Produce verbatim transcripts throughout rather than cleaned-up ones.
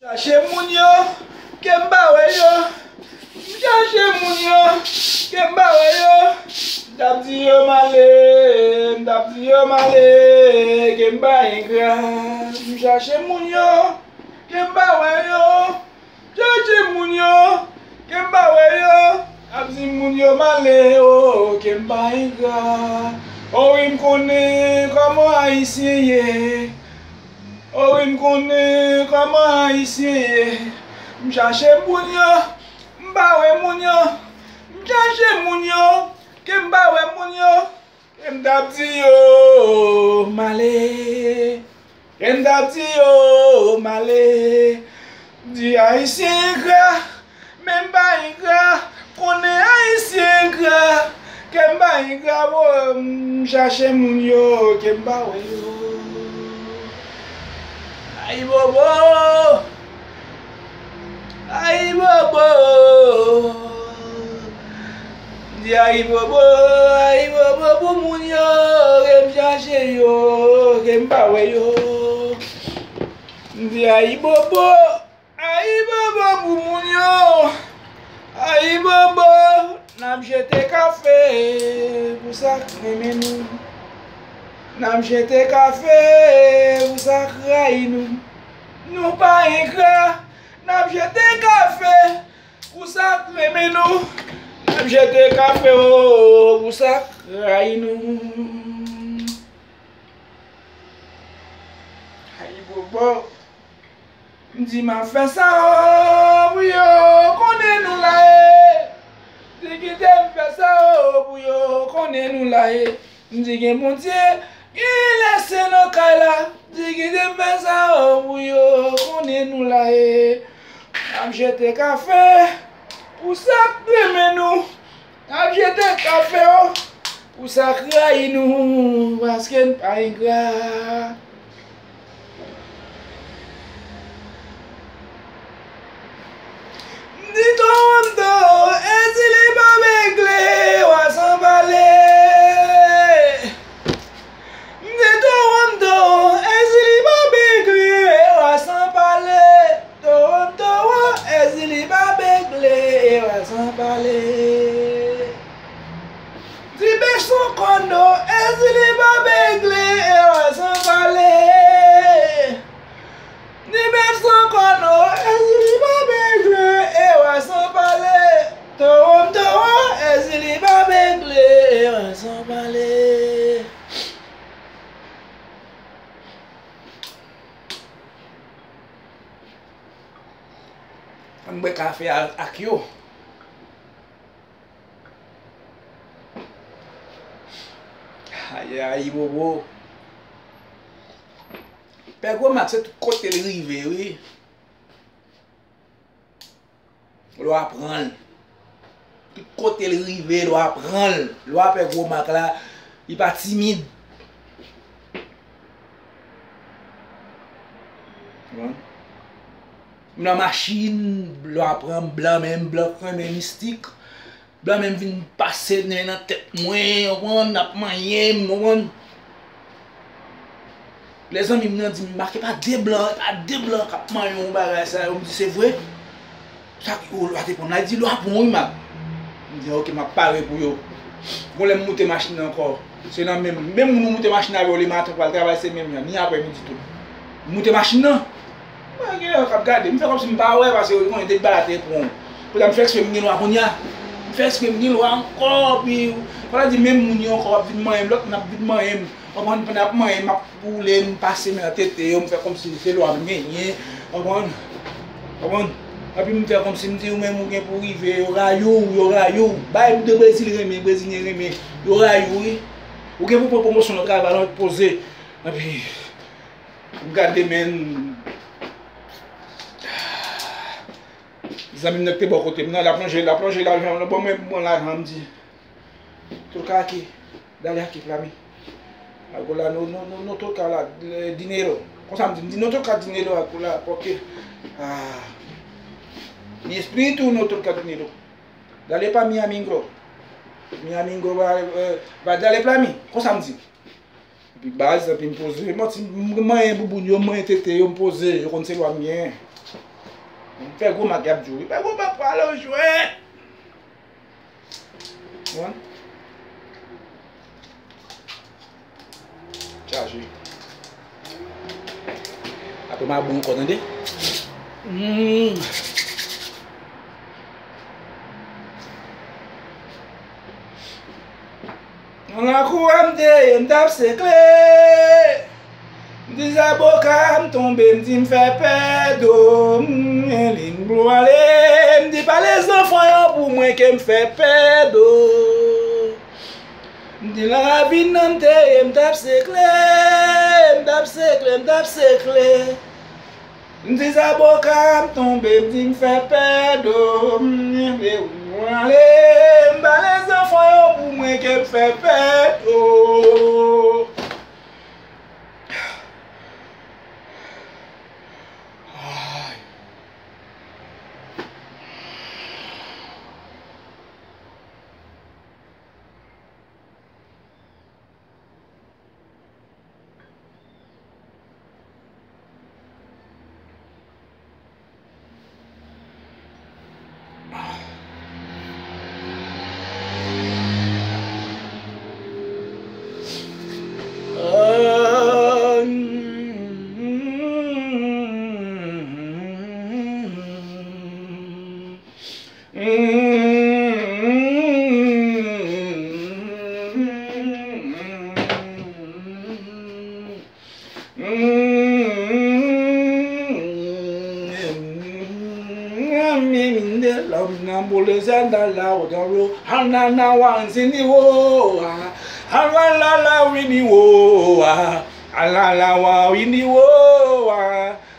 Chache moun yo, ke m pa wè yo. M chache moun yo, ke m pa wè yo. M t ap di yo m ale, m t ap di yo m ale, ke m pa engra. M chache moun yo, ke m pa wè yo. M chache moun yo, ke m pa wè yo. Ap di moun yo m ale, o, ke m pa engra. O wi, m konnen kòman Ayisyen ye. O wi, m konnen kòman Ayisyen ye. M chache moun yo, m pa wè moun yo. M chache moun yo, ke m pa wè moun yo. Ke m t ap di yo m ale. Ke m t ap di yo m ale. M di Ayisyen engra, men m pa engra. Konnen Ayisyen engra, ke m pa engra, bro. M chache moun yo, ke m pa wè yo. Ayibobo! Ayibobo! M di ayibobo, ayibobo pou moun yo, ke m chache yo, ke m pa wè yo. M di ayibobo, ayibobo pou moun yo, ayibobo, n ap jete kafe pou sa k renmen nou. N ap jete kafe pou sa k rayi nou. Nou pa engra, n ap jete kafe pou sa k renmen nou. N ap jete kafe, o, pou sa k rayi nou. Ayibobo. M di m ap fè sa, o, pou yo konnen nou la e. M di kite m fè sa, o, pou yo konnen nou la e. M di gen Bondye, gen lèse nan kay la. M di kite m fè sa, o, pou yo konnen nou la e. N ap jete kafe pou sa k renmen nou. N ap jete kafe, o, pou sa k rayi nou, paske n pa engra. M di Toronto, Ezili pa begle, wa san pale. M di Toronto, Ezili pa begle, wa san pale. Toronto, Ezili pa begle, wa san pale. Di bèf san kòn, o, Ezili pa begle, wa san pale. Ni menm san kòn, o, Ezili pa begle, wa san pale. Toronto, Ezili pa begle, wa san pale. Ann bwè kafe a ak yo. Ay, ay, bobo. Pè Gwo Mak, se tout kote l rive, wi. Lwa pran l. Tout kote l rive, lwa pran l. Lwa Pè Gwo Mak la, li pa timid. Konprann? M nan machin, lwa pran m, blan menm, blan k renmen mistik. Blan menm vin pase nen nan tèt mwen, w konprann, ap manyen m, w konprann. Lè zanmi m nan di m, Mak, e pa de blan, e pa de blan k ap manyen w bagay sa yo. M di, se vre? Sa k, ou, lwa te pran m la, li di, lwa pran w wi, Mak. M di, oke, m ap pare pou yo. Gon lè m moute machin nan ankò. Se nan menm, menm moun ou moute machin avè w lematen ou pral travay, se menm jan, ni aprè midi tou. M moute machin nan. Mwen gen yon k ap gade, m fè kòmsi m pa wè, paske yo konnen depi bagay la te pran. Kounye a m fè eksprè m gen lwa kounye a. M fè eksprè m gen lwa ankò, pi fò la di menm moun yo ankò ap vin manyen m, lòt moun ap vin manyen m. Konprann, pandan y ap manyen m, m ap woule, m pase men nan tete yo, m fè kòmsi se lwa m genyen. Konprann? Konprann? Epi m fè kòmsi m di ou menm ou gen pou rive, yo rayi w, yo rayi w. Bay de Brezil renmen, Brezilyen renmen, yo rayi w wi. Ou gen pou pran pwomosyon nan travay la, ou poze. Epi, m gade men. Zanmi m nan ki te bò kote m nan, l ap lonje, l ap lonje lajan, l ban mwen, ban mwen lajan, m di, Tolka aqui, dale aqui pra mim. Agora no, no, no, no toca lá, eh, dinheiro. Konsa m di, m di, no toca dinheiro agora, porque, ah, mi espírito no toca dinheiro. Dale pra mi amigo. Mi amigo vai, eh, vai dale pra mim. Konsa m di. Epi baz, epi m poze. Manti, m manyen bouboun yo, m manyen tete yo, m poze. Yo konn se lwa m genyen. Fè gwo mak y ap di w wi. Fè gwo mak pou ale w jwenn. Wan. Chaje. Apre m a bon ankò, tande. Mm. Nan lakou a m te ye, m t ap sekle. M di zaboka, m tonbe, m di m fè pèdo. M gen liy m pou ale. M di pale zanfan yo pou mwen ke m fè pèdo. M di nan ravin nan m te ye, m t ap sekle. M t ap sekle, m t ap sekle. M di zaboka, m tonbe, m di m fè pèdo, m leve, m ale, m bale zanfan yo pou mwen ke m fè pèdo. Ay.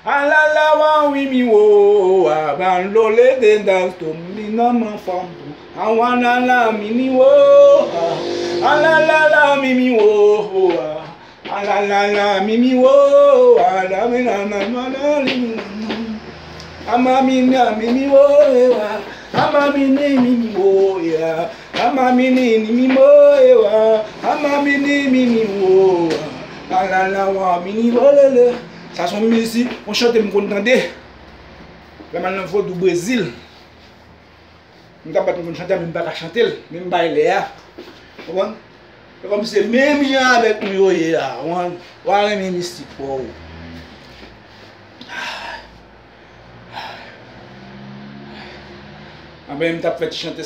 Alala wa wi mi wo a, ban lole de das to mi nan man fanm tou. Awa la la mi mi wo a, alala la mi mi wo a, alala la mi mi wo a, la mi la la la la li mi. Ama mi na mi mi wo a, ama mi ni mi mi wo a. Ama mini ni mi mo e wa. Ama mini mi mi wo. Alala wa mini wo lele. Sa se yon mizik, yon chante m konn tande. Lè m al nan vodou Brezil, m t ap bat m konn chante, men m pa ka chante l, men m bay lè a. Konprann? Se kòm se menm jan avèk nou yo ye a. Konprann? W a renmen mistik pa w. Anben, m t ap fè ti chante.